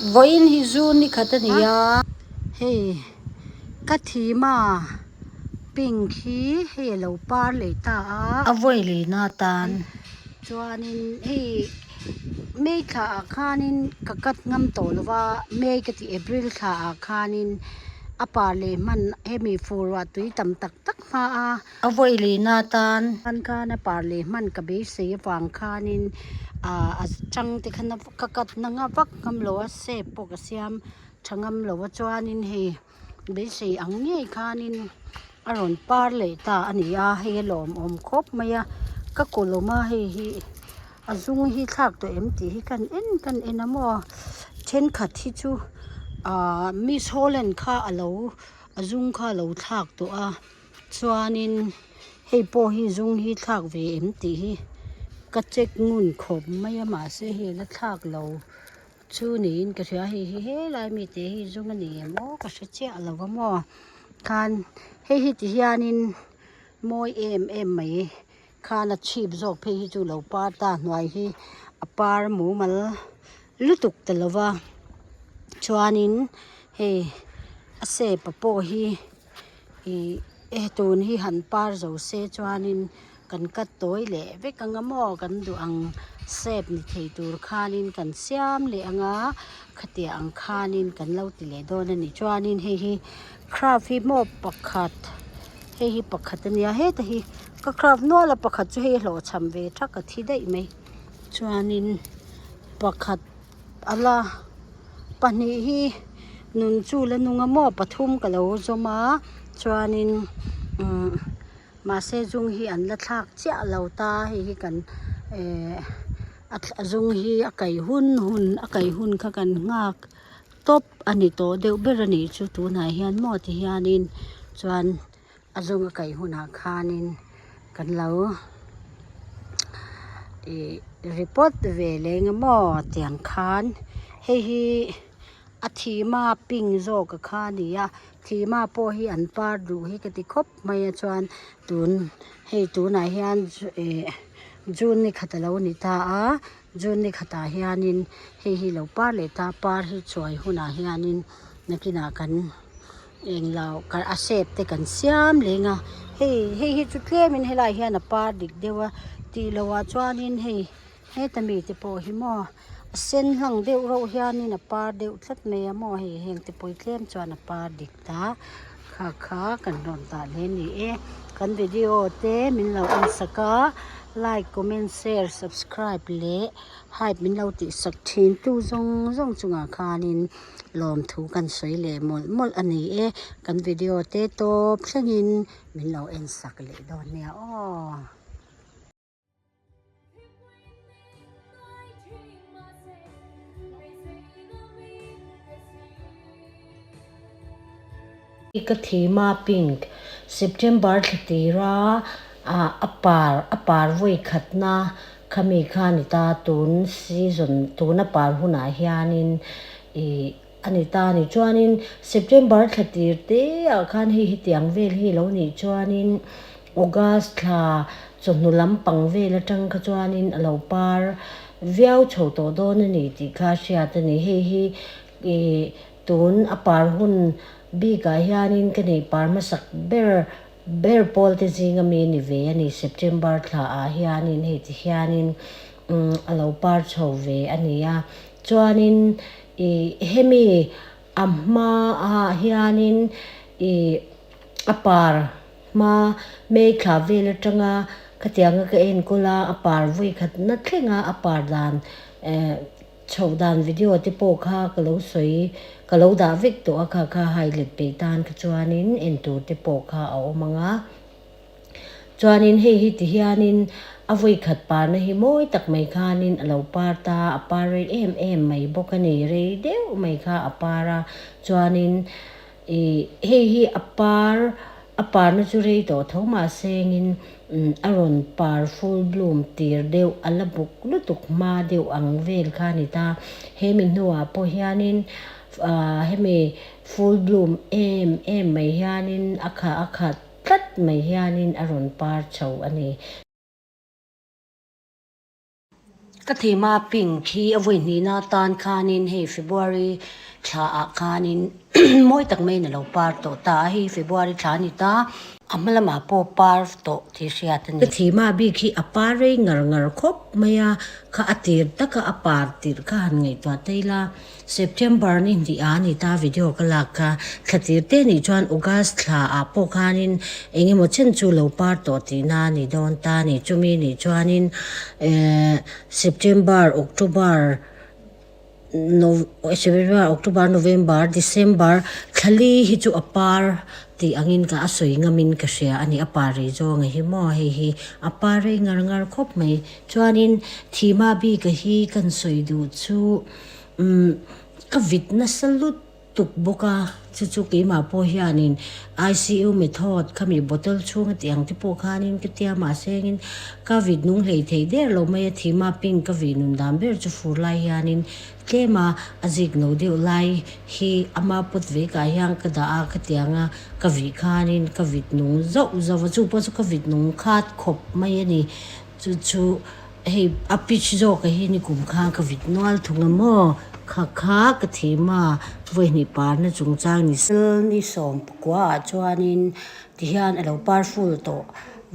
Vawiin hi zu ni khat a ni a, hei ka thima pink hi hei a lo par leh ta a. A vawi lehna atan chuanin hei May thla ah khanin ka cut ngam tawh lo va, May ka tih April thla ah khanin a par leh hman hemi fur ruah tui tam tak tak hma a. A vawi lehna atan khan a par leh hman ka beisei avang khanin ah a chang te khan ka cut na nga vak ngam lo a, shape pawh ka siam tha ngam lo a chuanin hei beisei ang ngei khanin a rawn par leh ta a ni a, hei a lawmawm khawp mai a, ka kawlawm a hei hi a zung hi thlak tawh em tih hi kan en kan en a maw thenkhat hi chu ah miss holland kha a lo a zung kha a lo thlak tawh a. Chuanin hei pawh hi zung hi thlak ve em tih hi ka check ngun khawp mai a mahse hei a la thlak lo chu niin ka hria hei hi helai mi te hi zung a ni em aw ka hre chiah lo a maw khan hei hi ti hianin mawi em em mai khan a chhip zawk phei hi chu lo par ta hnuai hi a par mumal lutuk ta lo va chuanin hei a shape pawh hi. Ih e tun hi han par zo se chuanin kan cut tawi leh vek anga maw kan duh ang shape ni thei tur khanin kan siam leh anga khatiang ang khanin kan lo ti leh dawn a ni chuanin hei hi craft hi maw pakhat hei hi pakhat a nia heta hi ka craft nual a pakhat chu hei a hlawhchham ve thak a thi daih mai chuanin pakhat. Ala pahnih hi nun chu la nung a maw pathum ka lo zawm a chuanin umm mahse zung hi an la thlak chiah lo ta hei hi kan ehh a zung hi a kaih hun hun a kaih hun kha kan nghak tawp a ni tawh deuh ber a nih chu tunah hian maw ti hianin chuan. A zung a kaih hunah khanin kan lo ih report ve leh eng emaw tiang khan hei hi a thima pink zawk a kha a ni a thima pawh hi an par duh hi ka ti khawp mai a chuan tun hei tunah hian ih june ni khat a lo ni ta a june ni khatah hianin hei hi lo par leh ta par hi chuai hunah hianin nakinah kan. Englo a shape te kan siam leng a hei hei hi chu tlem in helai hian a par dik deuh a tih loh ah chuanin hei heta mi te pawh hi maw a sen hlang deuh reuh hianin a par deuh tlat mai a maw hei heng te pawh hi tlem chuan a par dik ta kha kha kan rawn dah hle a ni e kan video te min lo en sak a like comment share subscribe leh hype min lo tih sak thin tu zawng zawng chungah khanin. Lawmthu kan sawi leh mawlh mawlh a ni e, kan video te tawp thlengin min lo en sak leh dawn nia aw. Ka thima pink September thla tira a par a par vawi khatna Khami kha a ni ta, tun season, tuna par hunah hianin ih a ni ta a ni. Chuanin September thla tir te ah khan hei hetiang vel hi lo nih chuanin August thla chawhnu lampang vel atang kha chuanin a lo par viau chho tawh dawn a ni tih kha hriat a ni. Hei hi ih tun a par hun bikah hianin ka neih par hmasak ber Ber pawl te zinga mi ni ve a ni. September thla ah hianin hei ti hianin a lo par chho ve a ni a. Chuanin ih hemi a hma ah hianin ih a par hma May thla vel atanga khatianga ka enkawl a, a par vawi khat na thleng a, a par dan eh Chhoh dan video te pawh kha ka lo sawi, ka lo dah vek tawh a kha kha hai let peih tan kha chuanin en tur te pawh kha a awm ang a. Chuanin hei hi ti hianin a vawi khat parna hi mawi tak mai khanin a lo par ta, a par rei em em mai bawk a ni, rei deuh mai kha a par a, chuanin Ih, hei hi a par, a parna chu rei tawh tho mah sengin a rawn par full bloom tir deuh, a la buk lutuk hma deuh ang vel kha a ni ta. Hemi hnuah pawh hianin hemi full bloom em em mai hianin a khah a khat tlat mai hianin a rawn par chho a ni. Ka thima pink hi a vawi hnihna atan khanin hei February thla ah khanin mawi tak maiin a lo par tawh ta a, hei February thla a ni ta. A hma lamah pawh par tawh tih hriat a ni. Ka thima bik hi a par rei ngar ngar khawp mai a, kha a tir taka a par tirh kha han ngaihtuah ta ila. September ni hnih a ni ta video ka lak kha thla tir te nih chuan August thla ah pawh khanin eng emaw chen chu lo par tawh tihna a ni dawn ta a ni. Chumi nih chuanin eh September, October, Nov September, October, November, December thla li hi chu a par tih angin ka a sawi ngamin ka hria a ni. A par rei zawng a hi maw hei hi a par rei ngar ngar khawp mai. Chuanin thihma bika hi kan sawi duh chu umm ka vit nasa lut tuk bawk a, chu chu keimah pawh hianin ICU method khami bottle chhunga tih ang te pawh khanin ka tia mahse engin ka vit nung hlei thei der lo mai a, thihma pink ka vih nun dan ber chu fur lai hianin tlem a a zik no deuh lai hi ama pawt ve kah hian ka dah a ka tiang a ka vih khanin ka vit nung zauh zauh a, chu pawh chu ka vit nung khat khawp mai a ni. Chu chu hei a pitch zawk a hi ni kum khan ka vit nual thung a maw? Kha kha ka thim a, vawihnih parna chungchang ni se. Ni sawm pakua ah chuanin tihian a lo par full tawh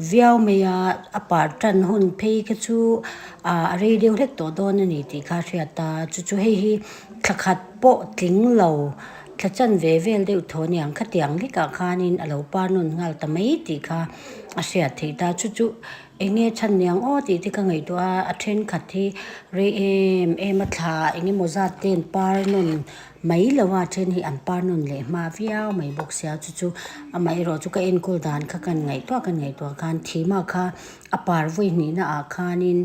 viau mai a, a par tan hun phei kha chu a rei deuh hlek tawh dawn a ni tih kha a hriat a, chu chu hei hi thla khat pawh tling lo thla chan ve vel deuh thaw a niang khatiang hlekah khanin a lo par nawn nghal ta mai tih kha a hriat theih ta, chu chu. Eng nge chhan niang aw tih te ka ngaihtuah a, a thenkhat hi rei em em a thla eng emaw zat te an par nawn mai lo a, a then hi an par nawn leh hma viau mai bawk sia chu chu amaherawh chu ka enkawl dan kha kan ngaihtuah kan ngaihtuah khan thima kha a par vawi hnihna ah khanin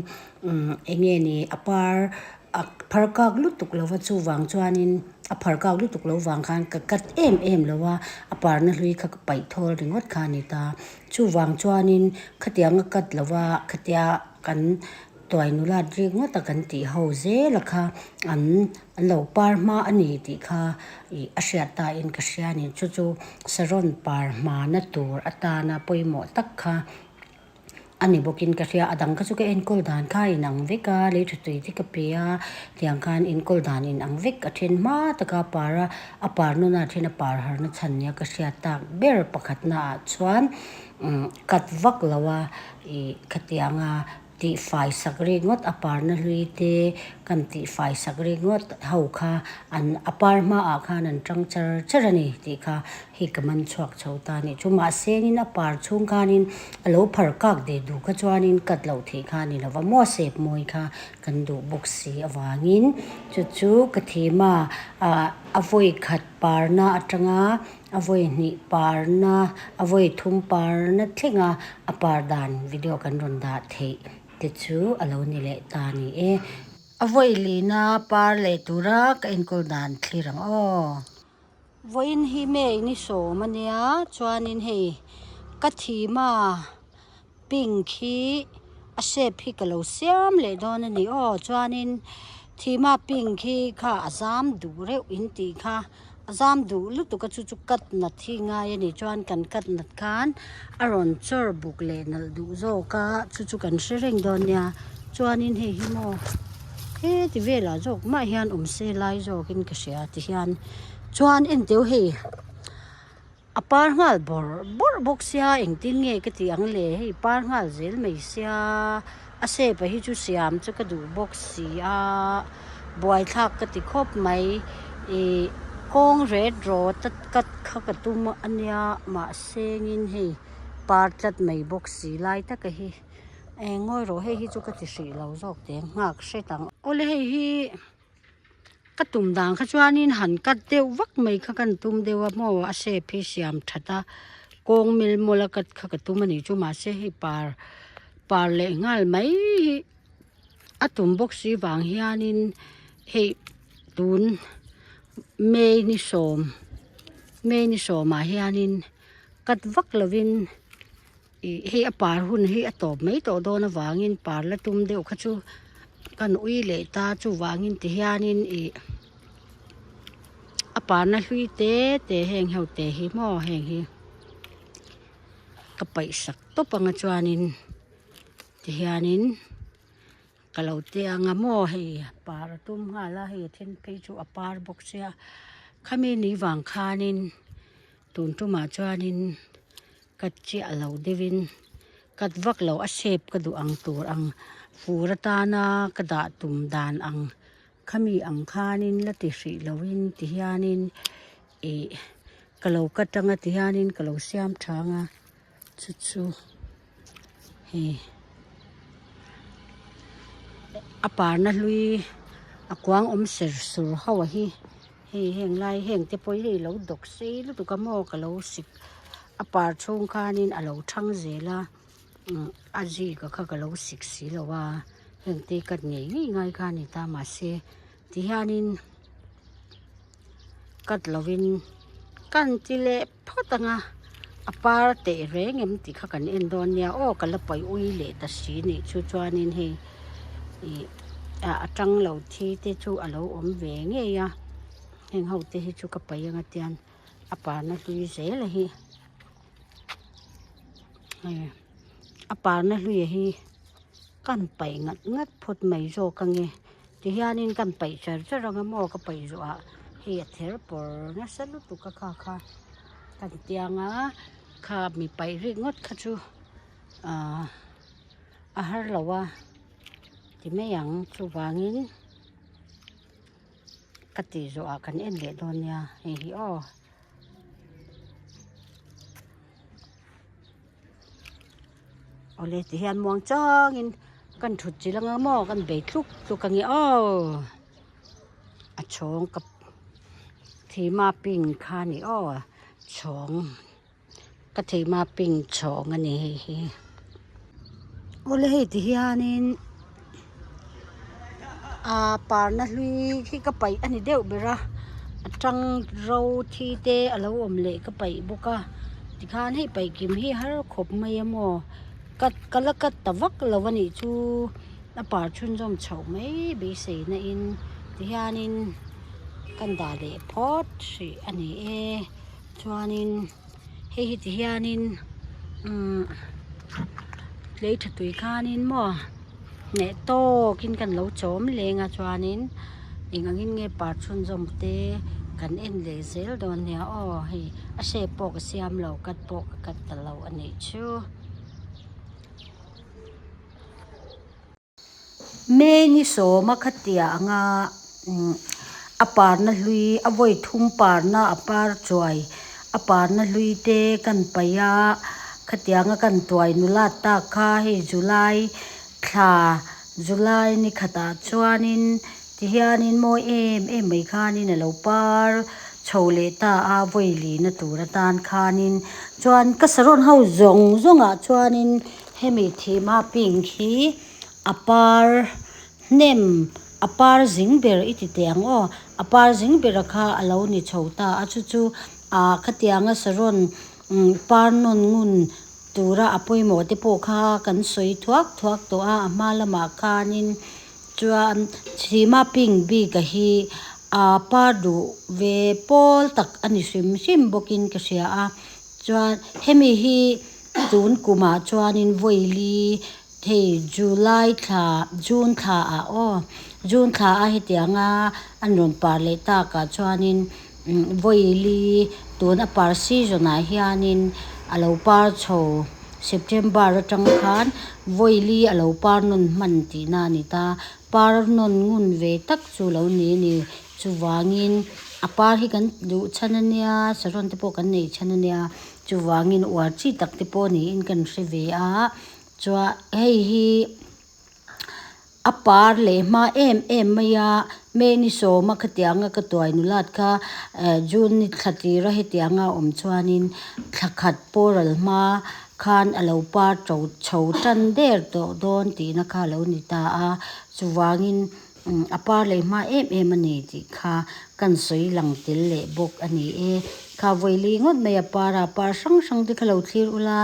umm eng nge ni a par a phar kak lutuk lo va chuvang chuanin a phar kak lutuk lo vang khan ka cut em em lo a, a parna hlui kha ka paih thawl ringawt kha a ni ta. Chuvang chuanin khatiang a cut lova khatia kan tuai nulat rik ngawt a kan tih ho zel a kha an an lo par hma a ni tih kha ih a hriat ta in ka hria a ni. Chu chu saron par hma na tur atana pawimawh tak kha a ni bawkin ka hria. A dang kha chu ka enkawl dan kha a inang vek a, lei tha tui te ka pe a, tiang khan enkawl dan inang vek a then hma taka par a. A par nuna then a par harna chhan nia ka hriat tak ber pakhatna ah chuan cut vak lo a ih khatianga tihfai sak rik ngawt a parna hlui te kan tihfai sak rik ngawt ho kha an a par hmaah khan an tang char char a ni tih kha hei ka man chhuak chho ta a nih chu. Mahse in a par chhung khanin a lo phar kak deh duh kha chuanin cut loh theih kha a ni lova maw sep mawi kha kan duh bawk si avangin chu chu ka thim a ah a vawi khat parna atanga a vawi hnih parna a vawi thum parna thleng a a par dan video kan rawn dah theih te chu a lo ni leh ta a ni e. A vawi lihna par leh tura ka enkawl dan thlir ang aw. Vawiin hi May ni sawm a nia chuanin hei ka thim a pink hi a shape hi ka lo siam leh dawn a ni aw chuanin thima pink hi kha a zam duh reuh in tih kha a zam duh lutuk a chu chu cut nat hi ngai a ni chuan kan cut nat khan a rawn chawr buk leh nalh duh zawk a chu chu kan hre reng dawn nia chuanin hei hi maw heti velah zawk mah hian awm se lai zawkin ka hria ti hian chuan enteu hei. A par nghal bawrh bawrh bawk sia engtin nge ka tih ang le hei par nghal zel mai sia a shape hi chu siam chu ka duh bawk si a buaithlak ka ti khawp mai ih kawng ret rawt a cut kha ka tum a nia mahse ngin hei par tlat mai bawk si lai taka hi eng ngawi rawh hei hi chu ka ti hrih lo zawk teh ang nghak hret ang awle hei hi. Ka tum dan kha chuanin han cut deuh vak mai kha kan tum deuh a maw a shape hi siam that a kawng mil mawla cut kha ka tum a nih chu mahse hei par par leh nghal mai hi a tum bawk si vang hianin hei tun May ni sawm May ni sawmah hianin cut vak lovin Ih hei a par hun hi a tawp mai tawh dawn avangin par la tum deuh kha chu kan ui leh ta chuvangin ti hianin ih a parna hlui te te heng ho te hi maw heng hi ka paih sak tawp anga chuanin ti hianin. Ka lo ti anga maw hei par a tum nghal a, hei a then phei chu a par bawk sia. Khami ni vang khanin tun tumah chuanin ka chiah lo deuhin cut vak lo a shape ka duh ang tur ang fur atana ka dah tum dan ang khami ang khanin la ti hrih loin ti hianin ih ka lo cut anga ti hianin ka lo siam tha anga chu chu hei a parna hlui a kuang awm ser sur ho a hi hei heng lai heng te pawh hi hei lo dawk sei lutuk a maw ka lo sik a par chhung khanin a lo thang zel a a zika kha ka lo sik si lo a heng te cut ngei ngei ngai kha a ni ta mahse tihianin cut lovin kan ti leh phawt ang a a par teh reng em tih kha kan en dawn nia aw ka la paih ui leh ta si nih chu chuanin hei ih a tang lo thi te chu a lo awm ve ngei a heng ho te hi chu ka paih anga tian a parna hlui zel a hi hei a parna hlui a hi kan paih ngat ngat phawt mai zawk ange tihianin kan paih char char anga maw ka paih zawh ah hei a ther pawr nasa lutuk a kha kha kan tiang a kha mi paih rik ngawt kha chu ahh a har lo a ti mai ang chuvangin ka tih zawh ah kan en leh dawn nia hei hi aw. Awle ti hian muang changin kan thut chilh anga maw kan bei tluk tluk ange aw a chhawng ka thima pink kha a ni aw chhawng ka thima pink chhawng a ni hei hi awle hei ti hianin ah parna hlui khi ka paih a ni deuh ber a a tang ro thi te a lo awm leh ka paih bawk a tikhan hei paih kim hi har khawp mai a maw cut ka la cut ta vak lo a nih chu a par chhunzawm chhoh mai beisei na in tihianin kan dah leh phawt hrih a ni e chuanin hei hi tihianin umm lei tha tui khanin maw hneh tawkin kan lo chawm leng a chuanin eng angin nge par chhunzawm te kan en leh zel dawn nia aw hei a shape pawh ka siam lo cut pawh ka cut ta lo a nih chu. May ni sawma khatia anga a parna hlui a vawi thum parna a par chuai a parna hlui te kan paih a khatianga kan tuai nulat tak kha hei July thla July ni khatah chuanin tihianin mawi em em mai khanin a lo par chho leh ta a vawi lihna tur atan khanin chuan ka saron ho zawng zawngah chuanin hemi thima pink hi a par hnem a par zing ber i ti teh ang aw a par zing bera kha a lo ni chho ta a chu chu ah khatianga saron par nawn ngun tura a pawimawh te pawh kha kan sawi thuak thuak tawh a a hma lamah khanin chuan thima pink bik a hi ah par duh ve pawl tak a ni hrim hrim bawkin ka hria a chuan hemi hi tun kumah chuanin vawili Hei July thla, June thla ah aw, June thla a hetianga an rawn par leh takah chuanin vawili tun a par season ah hianin a lo par chho September atang khan vawili a lo par nawn hman tihna a ni ta, par nawn ngun ve tak chu lo ni a ni. Chuvangin a par hi kan duh chhan a nia, saron te pawh kan neih chhan a nia, chuvangin uar chi tak te pawh niin kan hre ve a. Chuan hei hi a par leh hma em em mai a May ni sawma khatianga ka tuai nulat kha eh June ni thla tira hetianga a awm chuanin thla khat pawral hma khan a lo par to chho tan der tawh dawn tihna kha a lo ni ta a chuvangin a par leh hma em em a ni tih kha kan sawi lang tel leh bawk a ni e kha vawili ngawt mai a par a par hrang hrang te kha lo thlir ula.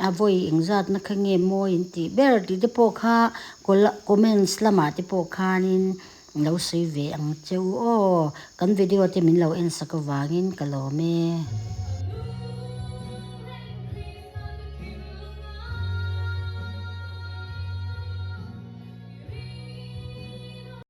A vawi engzatna kha nge mawi in tih ber tih te pawh kha comments lamah te pawh khanin lo sawi ve ang che u aw. Kan video te min lo en sak avangin ka lawm e.